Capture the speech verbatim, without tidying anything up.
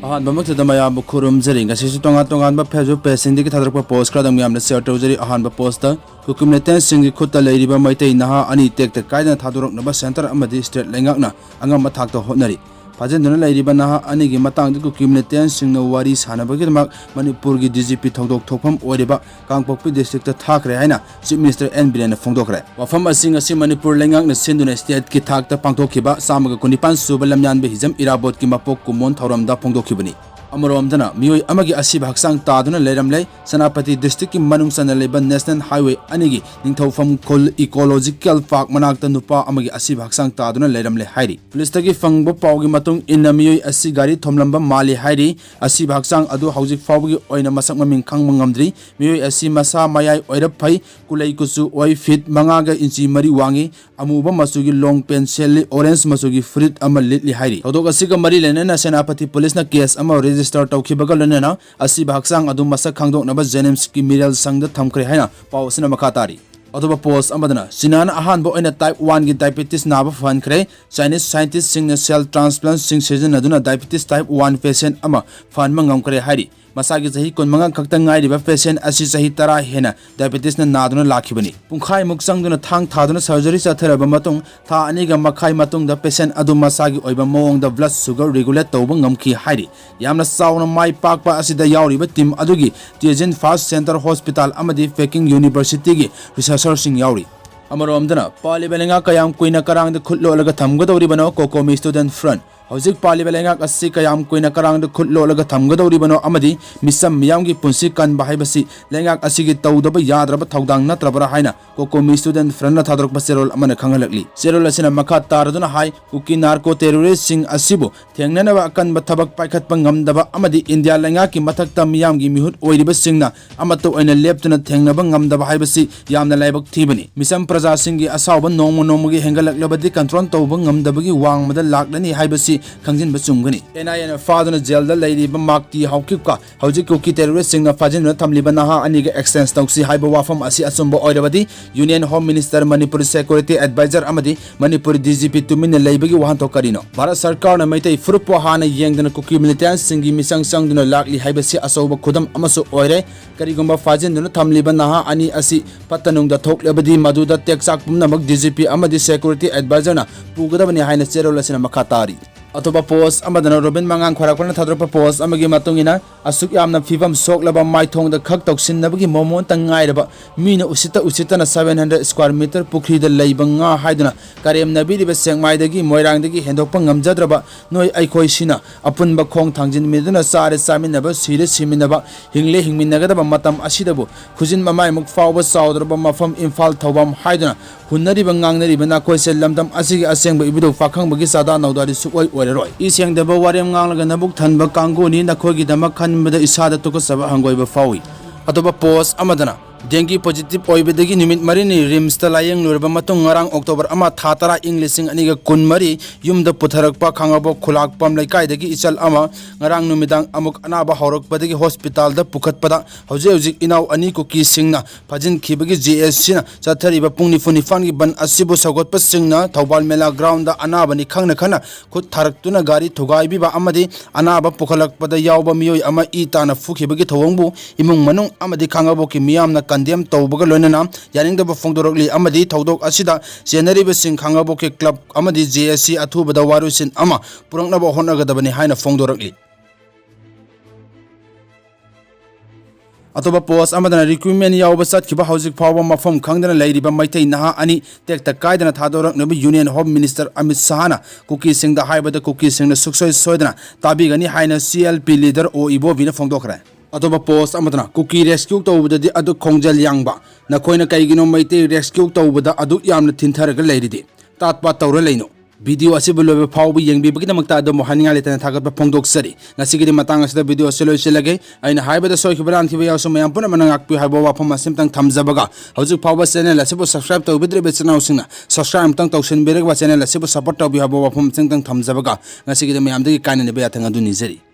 ꯑꯍꯥꯟꯕꯃꯛꯇꯗ ꯃꯌꯥꯝꯕꯨ ꯈꯨꯔꯨꯝꯖꯔꯤ꯫ ꯉꯁꯤꯁꯨ ꯇꯣꯉꯥꯟ ꯇꯣꯉꯥꯟꯕ Facebook pageꯁꯤꯡꯗꯒꯤ ꯊꯥꯗꯣꯔꯛꯄ post ꯈꯔꯗꯪ ꯃꯌꯥꯝꯅ share ꯇꯧꯖꯔꯤ꯫ ꯑꯍꯥꯟꯕ postꯇ ꯀꯨꯀꯤ militantsꯁꯤꯡꯒꯤ ꯈꯨꯠꯇ ꯂꯩꯔꯤꯕ ꯃꯩꯇꯩ ꯅꯍꯥ ꯑꯅꯤ ꯇꯦꯛꯇ ꯀꯥꯏꯗꯅ ꯊꯥꯗꯣꯔꯛꯅꯕ centre ꯑꯃꯗꯤ state ꯂꯩꯉꯥꯛꯅ ꯑꯉꯝꯕ ꯊꯥꯛꯇ ꯍꯣꯠꯅꯔꯤ꯫ ꯐꯥꯖꯤꯟꯗꯨꯅ ꯂꯩꯔꯤꯕ ꯅꯍꯥ ꯑꯅꯤꯒꯤ ꯃꯇꯥꯡꯗ ꯀꯨꯀꯤ militantsꯁꯤꯡꯅ ꯋꯥꯔꯤ ꯁꯥꯟꯅꯕꯒꯤꯗꯃꯛ ꯃꯅꯤꯄꯨꯔꯒꯤ DGP ꯊꯧꯗꯣꯛ ꯊꯣꯛꯐꯝ ꯑꯣꯏꯔꯤꯕ ꯀꯥꯡꯄꯣꯛꯄꯤ districtꯇ ꯊꯥꯈ꯭ꯔꯦ ꯍꯥꯏꯅ Chief Minister ꯑꯦꯟ ꯕꯤꯔꯦꯟꯅ ꯐꯣꯡꯗꯣꯛꯈ꯭ꯔꯦ꯫ ꯋꯥꯐꯝ ꯑꯁꯤ ꯉꯁꯤ ꯃꯅꯤꯄꯨꯔ ꯂꯩꯉꯥꯛꯅ ꯁꯤꯟꯗꯨꯅ stateꯀꯤ ꯊꯥꯛꯇ ꯄꯥꯡꯊꯣꯛꯈꯤꯕ ꯆꯥꯝꯃꯒ ꯀꯨꯟꯅꯤꯄꯥꯟ ꯁꯨꯕ ꯂꯝꯌꯥꯟꯕ ꯍꯤꯖꯝ ꯏꯔꯥꯕꯣꯠꯀꯤ ꯃꯄꯣꯛ ꯀꯨꯝꯑꯣꯟ ꯊꯧꯔꯝꯗ ꯐꯣꯡꯗꯣꯛꯈꯤꯕꯅꯤ꯫ ꯑꯃꯔꯣꯝꯗꯅ ꯃꯤꯑꯣꯏ ꯑꯃꯒꯤ ꯑꯁꯤꯕ ꯍꯛꯆꯥꯡ ꯇꯥꯗꯨꯅ ꯂꯩꯔꯝꯂꯦ꯫ ꯁꯦꯅꯥꯄꯇꯤ districtꯀꯤ ꯃꯅꯨꯡ ꯆꯟꯅ ꯂꯩꯕ National Highway ꯑꯅꯤꯒꯤ ꯅꯤꯡꯊꯧꯐꯝ ꯈꯨꯜ Ecological Park ꯃꯅꯥꯛꯇ ꯅꯨꯄꯥ ꯑꯃꯒꯤ ꯑꯁꯤꯕ ꯍꯛꯆꯥꯡ ꯇꯥꯗꯨꯅ ꯂꯩꯔꯝꯂꯦ ꯍꯥꯏꯔꯤ꯫ Policeꯇꯒꯤ ꯐꯪꯕ ꯄꯥꯎꯒꯤ ꯃꯇꯨꯡ ꯏꯟꯅ ꯃꯤꯑꯣꯏ ꯑꯁꯤ ꯒꯥꯔꯤ ꯊꯣꯝꯂꯝꯕ ꯃꯥꯜꯂꯤ ꯍꯥꯏꯔꯤ꯫ ꯑꯁꯤꯕ ꯍꯛꯆꯥꯡ ꯑꯗꯨ ꯍꯧꯖꯤꯛ ꯐꯥꯎꯕꯒꯤ ꯑꯣꯏꯅ ꯃꯁꯛ ꯃꯃꯤꯡ ꯈꯪꯕ ꯉꯝꯗ꯭ꯔꯤ꯫ ꯃꯤꯑꯣꯏ ꯑꯁꯤ ꯃꯁꯥ ꯃꯌꯥꯏ ꯑꯣꯏꯔꯞ ꯐꯩ, ꯀꯨꯂꯩ ꯀꯨꯆꯨ ꯑꯣꯏ, feet ꯃꯉꯥꯒ inch ꯃꯔꯤ ꯋꯥꯡꯏ, ꯑꯃꯨꯕ ꯃꯆꯨꯒꯤ long pant ꯁꯦꯠꯂꯤ, orange ꯃꯆꯨꯒꯤ ꯐꯨꯔꯤꯠ ꯑꯃ ꯂꯤꯠꯂꯤ ꯍꯥꯏꯔꯤ꯫ ꯊꯧꯗꯣꯛ ꯑꯁꯤꯒ ꯃꯔꯤ ꯂꯩꯅꯅ ꯁꯦꯅꯥꯄꯇꯤ policeꯅ case ꯑꯃ register ꯇꯧꯈꯤꯕꯒ ꯂꯣꯏꯅꯅ ꯑꯁꯤꯕ ꯍꯛꯆꯥꯡ ꯑꯗꯨ ꯃꯁꯛ ꯈꯪꯗꯣꯛꯅꯕ JNIMSꯀꯤ ꯃꯤꯔꯦꯜ ꯁꯪꯗ ꯊꯝꯈ꯭ꯔꯦ ꯍꯥꯏꯅ ꯄꯥꯎ ꯑꯁꯤꯅ ꯃꯈꯥ ꯇꯥꯔꯤ꯫ ꯑꯇꯣꯞꯄ post ꯑꯃꯗꯅ ꯆꯤꯅꯥꯅ ꯑꯍꯥꯟꯕ ꯑꯣꯏꯅ type oneꯒꯤ diabetes ꯅꯥꯕ ꯐꯍꯟꯈ꯭ꯔꯦ꯫ Chinese scientistꯁꯤꯡꯅ cell transplantꯁꯤꯡ ꯁꯤꯖꯤꯟꯅꯗꯨꯅ diabetes type one patient ꯑꯃ ꯐꯍꯟꯕ ꯉꯝꯈ꯭ꯔꯦ ꯍꯥꯏꯔꯤ꯫ ꯃꯁꯥꯒꯤ ꯆꯍꯤ ꯀꯨꯟꯃꯉꯥ ꯈꯛꯇ ꯉꯥꯏꯔꯤꯕ patient ꯑꯁꯤ ꯆꯍꯤ ꯇꯔꯥ ꯍꯦꯟꯅ diabetesꯅ ꯅꯥꯗꯨꯅ ꯂꯥꯛꯈꯤꯕꯅꯤ꯫ ꯄꯨꯡꯈꯥꯏꯃꯨꯛ ꯆꯪꯗꯨꯅ ꯊꯥꯡ ꯊꯥꯗꯨꯅ surgery ꯆꯠꯊꯔꯕ ꯃꯇꯨꯡ ꯊꯥ ꯑꯅꯤꯒ ꯃꯈꯥꯏ ꯃꯇꯨꯡꯗ patient ꯑꯗꯨ ꯃꯁꯥꯒꯤ ꯑꯣꯏꯕ ꯃꯑꯣꯡꯗ blood sugar regulate ꯇꯧꯕ ꯉꯝꯈꯤ ꯍꯥꯏꯔꯤ꯫ ꯌꯥꯝꯅ ꯆꯥꯎꯅ ꯃꯥꯏ ꯄꯥꯛꯄ ꯑꯁꯤꯗ ꯌꯥꯎꯔꯤꯕ team ꯑꯗꯨꯒꯤ Tianjin First Center Hospital ꯑꯃꯗꯤ Peking Universityꯒꯤ researcherꯁꯤꯡ ꯌꯥꯎꯔꯤ꯫ ꯑꯃꯔꯣꯝꯗꯅ ꯄꯥꯜꯂꯤꯕ ꯂꯩꯉꯥꯛ ꯀꯌꯥꯝ ꯀꯨꯏꯅ ꯀꯔꯥꯡꯗ ꯈꯨꯠ ꯂꯣꯠꯂꯒ ꯊꯝꯒꯗꯧꯔꯤꯕꯅꯣ? COCOMI Student Front꯫ ꯍꯧꯖꯤꯛ ꯄꯥꯜꯂꯤꯕ ꯂꯩꯉꯥꯛ ꯑꯁꯤ ꯀꯌꯥꯝ ꯀꯨꯏꯅ ꯀꯔꯥꯡꯗ ꯈꯨꯠ ꯂꯣꯠꯂꯒ ꯊꯝꯒꯗꯧꯔꯤꯕꯅꯣ ꯑꯃꯗꯤ ꯃꯤꯆꯝ ꯃꯤꯌꯥꯝꯒꯤ ꯄꯨꯟꯁꯤ ꯀꯟꯕ ꯍꯥꯏꯕꯁꯤ ꯂꯩꯉꯥꯛ ꯑꯁꯤꯒꯤ ꯇꯧꯗꯕ ꯌꯥꯗ꯭ꯔꯕ ꯊꯧꯗꯥꯡ ꯅꯠꯇ꯭ꯔꯕ꯭ꯔꯥ ꯍꯥꯏꯅ COCOMI Student Frontꯅ ꯊꯥꯗꯣꯔꯛꯄ ꯆꯦꯔꯣꯜ ꯑꯃꯅ ꯈꯪꯍꯜꯂꯛꯂꯤ꯫ ꯆꯦꯔꯣꯜ ꯑꯁꯤꯅ ꯃꯈꯥ ꯇꯥꯔꯗꯨꯅ ꯍꯥꯏ, ꯀꯨꯀꯤ narco terroristꯁꯤꯡ ꯑꯁꯤꯕꯨ ꯊꯦꯡꯅꯅꯕ ꯑꯀꯟꯕ ꯊꯕꯛ ꯄꯥꯏꯈꯠꯄ ꯉꯝꯗꯕ ꯑꯃꯗꯤ ꯏꯟꯗꯤꯌꯥ ꯂꯩꯉꯥꯛꯀꯤ ꯃꯊꯛꯇ ꯃꯤꯌꯥꯝꯒꯤ ꯃꯤꯍꯨꯠ ꯑꯣꯏꯔꯤꯕꯁꯤꯡꯅ ꯑꯃꯠꯇ ꯑꯣꯏꯅ ꯂꯦꯞꯇꯨꯅ ꯊꯦꯡꯅꯕ ꯉꯝꯗꯕ ꯍꯥꯏꯕꯁꯤ ꯌꯥꯝꯅ ꯂꯥꯏꯕꯛ ꯊꯤꯕꯅꯤ꯫ ꯃꯤꯆꯝ ꯄ꯭ꯔꯖꯥꯁꯤꯡꯒꯤ ꯑꯁꯥꯎꯕ ꯅꯣꯡꯃ ꯅꯣꯡꯃꯒꯤ ꯍꯦꯟꯒꯠꯂꯛꯂꯕꯗꯤ control ꯇꯧꯕ ꯉꯝꯗꯕꯒꯤ ꯋꯥꯡꯃꯗ ꯂꯥꯛꯂꯅꯤ ꯍꯥꯏꯕꯁꯤ ꯈꯪꯖꯤꯟꯕ ꯆꯨꯝꯒꯅꯤ꯫ ꯑꯦꯟ ꯑꯥꯏ ꯑꯦꯅ ꯐꯥꯗꯨꯅ ꯖꯦꯜꯗ ꯂꯩꯔꯤꯕ ꯃꯥꯛꯇꯤ ꯍꯥꯎꯀꯤꯞꯀ ꯍꯧꯖꯤꯛ ꯀꯨꯀꯤ ꯇꯦꯔꯣꯔꯤꯁꯁꯤꯡꯅ ꯐꯥꯖꯤꯟꯗꯨꯅ ꯊꯝꯂꯤꯕ ꯅꯍꯥ ꯑꯅꯤꯒ exchange ꯇꯧꯁꯤ ꯍꯥꯏꯕ ꯋꯥꯐꯝ ꯑꯁꯤ ꯑꯆꯨꯝꯕ ꯑꯣꯏꯔꯕꯗꯤ, Union Home Minister, Manipur Security Advisor ꯑꯃꯗꯤ ꯃꯅꯤꯄꯨꯔ ꯗꯤ ꯖꯤ ꯄꯤ ꯇꯨꯃꯤꯟꯅ ꯂꯩꯕꯒꯤ ꯋꯥꯍꯟꯊꯣꯛ ꯀꯔꯤꯅꯣ? ꯚꯥꯔꯠ ꯁꯔꯀꯥꯔꯅ ꯃꯩꯇꯩ ꯐꯨꯔꯨꯞꯄꯨ ꯍꯥꯟꯅ ꯌꯦꯡꯗꯅ ꯀꯨꯀꯤ militantꯁꯤꯡꯒꯤ ꯃꯤꯆꯪ ꯆꯪꯗꯨꯅ ꯂꯥꯛꯂꯤ ꯍꯥꯏꯕꯁꯤ ꯑꯆꯧꯕ ꯈꯨꯗꯝ ꯑꯃꯁꯨ ꯑꯣꯏꯔꯦ꯫ ꯀꯔꯤꯒꯨꯝꯕ ꯐꯥꯖꯤꯟꯗꯨꯅ ꯊꯝꯂꯤꯕ ꯅꯍꯥ ꯑꯅꯤ ꯑꯁꯤ ꯐꯠꯇ ꯅꯨꯡꯗ ꯊꯣꯛꯂꯕꯗꯤ, ꯃꯗꯨꯗ ꯇꯦꯛꯆꯥꯛ ꯄꯨꯝꯅꯃꯛ ꯗꯤ ꯖꯤ ꯄꯤ ꯑꯃꯗꯤ Security Advisorꯅ ꯄꯨꯒꯗꯕꯅꯤ ꯍꯥꯏꯅ ꯆꯦꯔꯣꯜ ꯑꯁꯤꯅ ꯃꯈꯥ ꯇꯥꯔꯤ꯫ ꯑꯇꯣꯞꯄ post ꯑꯃꯗꯅ ꯔꯣꯕꯤꯟ ꯃꯉꯥꯡ ꯈ꯭ꯋꯥꯏꯔꯥꯛꯄꯅ ꯊꯥꯗꯣꯔꯛꯄ post ꯑꯃꯒꯤ ꯃꯇꯨꯡ ꯏꯟꯅ, ꯑꯁꯨꯛ ꯌꯥꯝꯅ ꯐꯤꯕꯝ ꯁꯣꯛꯂꯕ, ꯃꯥꯏꯊꯣꯡꯗ ꯈꯛ ꯇꯧꯁꯤꯟꯅꯕꯒꯤ ꯃꯣꯃꯣꯟꯇ ꯉꯥꯏꯔꯕ, ꯃꯤꯅ ꯎꯁꯤꯠꯇ ꯎꯁꯤꯠꯇꯅ seven hundred square meter ꯄꯨꯈ꯭ꯔꯤꯗ ꯂꯩꯕ ꯉꯥ ꯍꯥꯏꯗꯨꯅ ꯀꯔꯦꯝꯅꯕꯤꯔꯤꯕ ꯁꯦꯛꯃꯥꯏꯗꯒꯤ ꯃꯣꯏꯔꯥꯡꯗꯒꯤ ꯍꯦꯟꯗꯣꯛꯄ ꯉꯝꯖꯗ꯭ꯔꯕ ꯅꯣꯏ ꯑꯩꯈꯣꯏꯁꯤꯅ ꯑꯄꯨꯟꯕ ꯈꯣꯡ ꯊꯥꯡꯖꯤꯟꯃꯤꯟꯅꯗꯨꯅ ꯆꯥꯔꯦ ꯆꯥꯃꯤꯟꯅꯕ, ꯁꯤꯔꯦ ꯁꯤꯃꯤꯟꯅꯕ, ꯍꯤꯡꯂꯦ ꯍꯤꯡꯃꯤꯟꯅꯒꯗꯕ ꯃꯇꯝ ꯑꯁꯤꯗꯕꯨ ꯈꯨꯖꯤꯟ ꯃꯃꯥꯏꯃꯨꯛ ꯐꯥꯎꯕ ꯆꯥꯎꯗ꯭ꯔꯕ ꯃꯐꯝ ꯏꯝꯐꯥꯜ, ꯊꯧꯕꯥꯜ ꯍꯥꯏꯗꯨꯅ ꯍꯨꯟꯅꯔꯤꯕ ꯉꯥꯡꯅꯔꯤꯕ ꯅꯈꯣꯏꯁꯦ ꯂꯝꯗꯝ ꯑꯁꯤꯒꯤ ꯑꯁꯦꯡꯕ ꯏꯕꯨꯙꯧ ꯄꯥꯈꯪꯕꯒꯤ ꯆꯥꯗꯥ ꯅꯧꯗꯥꯗꯤ ꯁꯨꯛꯑꯣꯏ ꯑꯣꯏꯔꯔꯣꯏ꯫ ꯏ ꯁꯦꯡꯗꯕ ꯋꯥꯔꯦꯝ ꯉꯥꯡꯂꯒ ꯅꯕꯨꯛ ꯊꯟꯕ ꯀꯥꯡꯕꯨꯅꯤ, ꯅꯈꯣꯏꯒꯤꯗꯃꯛ ꯈꯟꯕꯗ ꯏꯁꯥꯗ ꯇꯨꯀꯠꯆꯕ ꯍꯪꯒꯣꯏꯕ ꯐꯥꯎꯏ꯫ ꯑꯇꯣꯞꯄ post ꯑꯃꯗꯅ, dengue positive ꯑꯣꯏꯕꯗꯒꯤ ꯅꯨꯃꯤꯠ ꯃꯔꯤꯅꯤ ꯔꯤꯝꯁꯇ ꯂꯥꯌꯦꯡꯂꯨꯔꯕ ꯃꯇꯨꯡ, ꯉꯔꯥꯡ ꯑꯣꯛꯇꯣꯕꯔ ꯑꯃ, ꯊꯥ ꯇꯔꯥ, ꯏꯪ ꯂꯤꯁꯤꯡ ꯑꯅꯤꯒ ꯀꯨꯟꯃꯔꯤ, ꯌꯨꯝꯗ ꯄꯨꯊꯔꯛꯄ ꯈꯥꯡꯉꯕꯣꯛ ꯈꯨꯂꯥꯛꯄꯝ ꯂꯩꯀꯥꯏꯗꯒꯤ ꯏꯆꯜ ꯑꯃ ꯉꯔꯥꯡ ꯅꯨꯃꯤꯗꯥꯡ ꯑꯃꯨꯛ ꯑꯅꯥꯕ ꯍꯧꯔꯛꯄꯗꯒꯤ ꯍꯣꯁꯄꯤꯇꯥꯜꯗ ꯄꯨꯈꯠꯄꯗ ꯍꯧꯖꯤꯛ ꯍꯧꯖꯤꯛ ꯏꯅꯥꯎ ꯑꯅꯤ ꯀꯨꯀꯤꯁꯤꯡꯅ ꯐꯥꯖꯤꯟꯈꯤꯕꯒꯤ ꯖꯦ ꯑꯦꯁ ꯁꯤꯅ ꯆꯠꯊꯔꯤꯕ ꯄꯨꯡ ꯅꯤꯐꯨ ꯅꯤꯄꯥꯟꯒꯤ ꯕꯟ ꯑꯁꯤꯕꯨ ꯁꯧꯒꯠꯄꯁꯤꯡꯅ ꯊꯧꯕꯥꯜ ꯃꯦꯂꯥ ꯒ꯭ꯔꯥꯎꯟꯗ ꯑꯅꯥꯕꯅꯤ ꯈꯪꯅ ꯈꯪꯅ ꯈꯨꯠ ꯊꯥꯔꯛꯇꯨꯅ ꯒꯥꯔꯤ ꯊꯨꯒꯥꯏꯕꯤꯕ ꯑꯃꯗꯤ ꯑꯅꯥꯕ ꯄꯨꯈꯠꯂꯛꯄꯗ ꯌꯥꯎꯕ ꯃꯤꯑꯣꯏ ꯑꯃ ꯏ ꯇꯥꯅ ꯐꯨꯈꯤꯕꯒꯤ ꯊꯧꯑꯣꯡꯕꯨ ꯏꯃꯨꯡ ꯃꯅꯨꯡ ꯑꯃꯗꯤ ꯈꯥꯡꯉꯕꯣꯛꯀꯤ ꯃꯤꯌꯥꯝꯅ condemn ꯇꯧꯕꯒ ꯂꯣꯏꯅꯅ ꯌꯥꯅꯤꯡꯗꯕ ꯐꯣꯡꯗꯣꯔꯛꯂꯤ ꯑꯃꯗꯤ ꯊꯧꯗꯣꯛ ꯑꯁꯤꯗ ꯆꯦꯟꯅꯔꯤꯕꯁꯤꯡ ꯈꯥꯡꯉꯕꯣꯛꯀꯤ ꯀ꯭ꯂꯕ ꯑꯃꯗꯤ ꯖꯦ ꯑꯦꯁ ꯁꯤ ꯑꯊꯨꯕꯗ ꯋꯥꯔꯣꯏꯁꯤꯟ ꯑꯃ ꯄꯨꯔꯛꯅꯕ ꯍꯣꯠꯅꯒꯗꯕꯅꯤ ꯍꯥꯏꯅ ꯐꯣꯡꯗꯣꯔꯛꯂꯤ꯫ ꯑꯇꯣꯞꯄ post ꯑꯃꯗꯅ, recruitment ꯌꯥꯎꯕ ꯆꯠꯈꯤꯕ ꯍꯧꯖꯤꯛ ꯐꯥꯎꯕ ꯃꯐꯝ ꯈꯪꯗꯅ ꯂꯩꯔꯤꯕ ꯃꯩꯇꯩ ꯅꯍꯥ ꯑꯅꯤ ꯇꯦꯛꯇ ꯀꯥꯏꯗꯅ ꯊꯥꯗꯣꯔꯛꯅꯕ Union Home Minister ꯑꯃꯤꯠ ꯁꯍꯥꯅ ꯀꯨꯀꯤꯁꯤꯡꯗ ꯍꯥꯏꯕꯗ ꯀꯨꯀꯤꯁꯤꯡꯅ ꯁꯨꯛꯁꯣꯏ ꯁꯣꯏꯗꯅ ꯇꯥꯕꯤꯒꯅꯤ ꯍꯥꯏꯅ ꯁꯤ ꯑꯦꯜ ꯄꯤ leader ꯑꯣ ꯏꯕꯣꯕꯤꯅ ꯐꯣꯡꯗꯣꯛꯈ꯭ꯔꯦ꯫ ꯑꯇꯣꯞꯄ post ꯑꯃꯗꯅ, ꯀꯨꯀꯤ rescue ꯇꯧꯕꯗꯗꯤ ꯑꯗꯨꯛ ꯈꯣꯡꯖꯦꯜ ꯌꯥꯡꯕ, ꯅꯈꯣꯏꯅ ꯀꯩꯒꯤꯅꯣ ꯃꯩꯇꯩ rescue ꯇꯧꯕꯗ ꯑꯗꯨꯛ ꯌꯥꯝꯅ ꯊꯤꯟꯊꯔꯒ ꯂꯩꯔꯤꯗꯤ? ꯇꯥꯠ ꯄꯥꯠ ꯇꯧꯔ ꯂꯩꯅꯣ? ꯚꯤꯗꯤꯑꯣ ꯑꯁꯤꯕꯨ ꯂꯣꯏꯕ ꯐꯥꯎꯕ ꯌꯦꯡꯕꯤꯕꯒꯤꯗꯃꯛꯇ ꯑꯗꯣꯝꯕꯨ ꯍꯥꯏꯅꯤꯡꯉꯥꯏ ꯂꯩꯇꯅ ꯊꯥꯒꯠꯄ ꯐꯣꯡꯗꯣꯛꯆꯔꯤ꯫ ꯉꯁꯤꯒꯤꯗꯤ ꯃꯇꯥꯡ ꯑꯁꯤꯗ ꯚꯤꯗꯤꯑꯣ ꯑꯁꯤ ꯂꯣꯏꯁꯤꯜꯂꯒꯦ꯫ ꯑꯩꯅ ꯍꯥꯏꯕꯗ ꯁꯣꯏꯈꯤꯕ ꯂꯥꯟꯈꯤꯕ ꯌꯥꯎꯁꯨ ꯃꯌꯥꯝ ꯄꯨꯝꯅꯃꯛꯅ ꯉꯥꯛꯄꯤꯌꯨ ꯍꯥꯏꯕ ꯋꯥꯐꯝ ꯑꯁꯤꯝꯇꯪ ꯊꯝꯖꯕꯒ, ꯍꯧꯖꯤꯛ ꯐꯥꯎꯕ ꯆꯦꯅꯦꯜ ꯑꯁꯤꯕꯨ ꯁꯕꯁꯀ꯭ꯔꯥꯏꯕ ꯇꯧꯕꯤꯗ꯭ꯔꯤꯕ ꯏꯆꯤꯟ ꯏꯅꯥꯎꯁꯤꯡꯅ ꯁꯕꯁꯀ꯭ꯔꯥꯏꯕ ꯑꯃꯇꯪ ꯇꯧꯁꯤꯟꯕꯤꯔꯒ ꯆꯦꯅꯦꯜ ꯑꯁꯤꯕꯨ ꯁꯄꯣꯔꯠ ꯇꯧꯕꯤꯌꯨ ꯍꯥꯏꯕ ꯋꯥꯐꯝ ꯑꯁꯤꯝꯇꯪ ꯊꯝꯖꯕꯒ, ꯉꯁꯤꯒꯤꯗꯤ ꯃꯌꯥꯝꯗꯒꯤ ꯀꯥꯏꯅꯅꯕ ꯌꯥꯊꯪ ꯑꯗꯨ ꯅꯤꯖꯔꯤ꯫